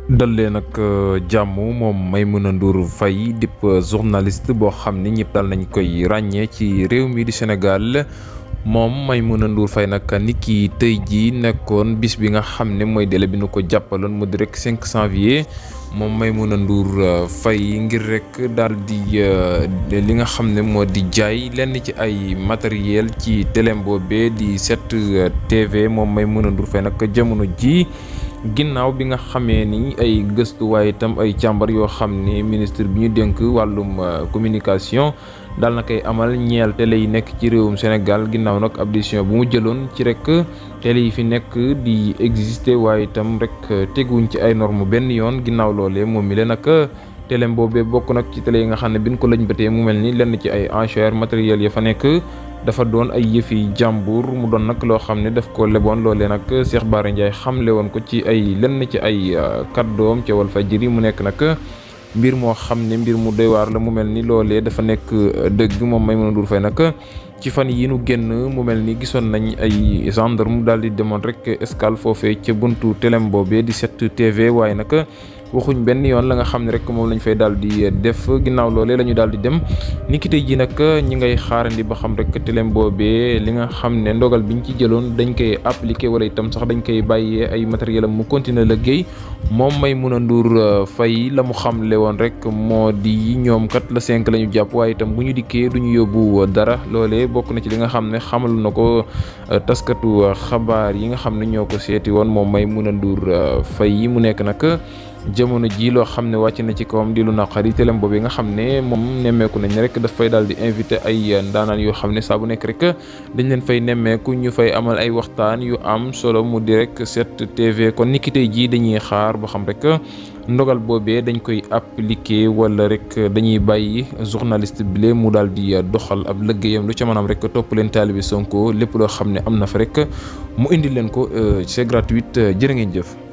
dal leen ak jàmm moom Maimouna Ndour Faye dip journaliste boo xam ni ñëpp daal nañ koy ràññee ci réew mi di Sénégal moom Maimouna Ndour Faye nag ni ki tey jii nekkoon bis bi nga xam ne mooy délai bi nu ko jàppaloon mu di rek 5 janvier moom Maimouna Ndour Faye ngir rek daal di li nga xam ne moo di jaay lenn ci ay matériel ci télém boobee di 7TV moom Maimouna Ndour Faye nag jamono ji ginnaaw bi nga xamee ni ay gëstu waaye itam ay càmbar yoo xam ne ministre bi ñu dénk wàllum communication daal na koy amal ñeel télé yi nekk ci réewum Sénégal ginnaaw nag ab décision bu mu jëloon ci rek télé yi fi nekk di exister waaye itam rek teguwuñ ci ay normes benn yoon ginnaaw loolee moom mi leen nag télé boobee bokk nag ci télé yi nga xam ne biñ ko lañ bëtee mu mel ni lenn ci ay enchères matériels ya fa nekk dafa doon ay yëfi jàmbur mu doon nag loo xam ne daf ko leboon loolee nag Cheikh Bara Ndiaye xamle woon ko ci ay lenn ci ay kàddoom ca Walfadjri mu nekk nag mbir moo xam ne mbir mu doy waar la mu mel ni loolee dafa nekk dëgg moom Maimouna Ndour Faye nag ci fan yi nu génn mu mel ni gisoon nañ ay gendarme daal di demoon rek escale foofee ca buntu télém boobee di 7TV waaye nag waxuñ benn yoon la nga xam ne rek moom lañ fay daal di def ginnaaw loolee la ñu daal di dem ni ki tey ji nag ñi ngay xaarandi ba xam rek télém boobee li nga xam ne ndogal biñ ci jëloon dañ koy appliqué wala itam sax dañ koy bàyyee ay matériel am mu continuer liggéey moom Maimouna Ndour Faye la mu xamle woon rek moo di ñoom kat la 5 la ñu jàpp waaye itam bu ñu dikkee du ñu yóbbu dara loolee bokk na ci li nga xam ne xamal na ko taskatu xabaar yi nga xam ne ñoo ko seeti woon moom Maimouna Ndour Faye mu nekk nag jamono ji loo xam ne wàcc na ci kawam di lu naqari télém boobu nga xam ne moom nemmeeku nañ rek daf fay daal di invité ay ndaanaan yoo xam ne saa bu nekk rek dañ leen fay nemmeeku ñu fay amal ay waxtaan yu am solo mu di rek 7TV kon niki tey jii dañuy xaar ba xam rek ndogal boobee dañ koy appliqué wala rek dañuy bàyyi journaliste bile mu daal di doxal ab liggéeyam lu ca maanaam rek topp leen taalibi Sonko lépp loo xam ne am na fa rek mu indi leen ko c'est gratuit jërë ngeen jëf.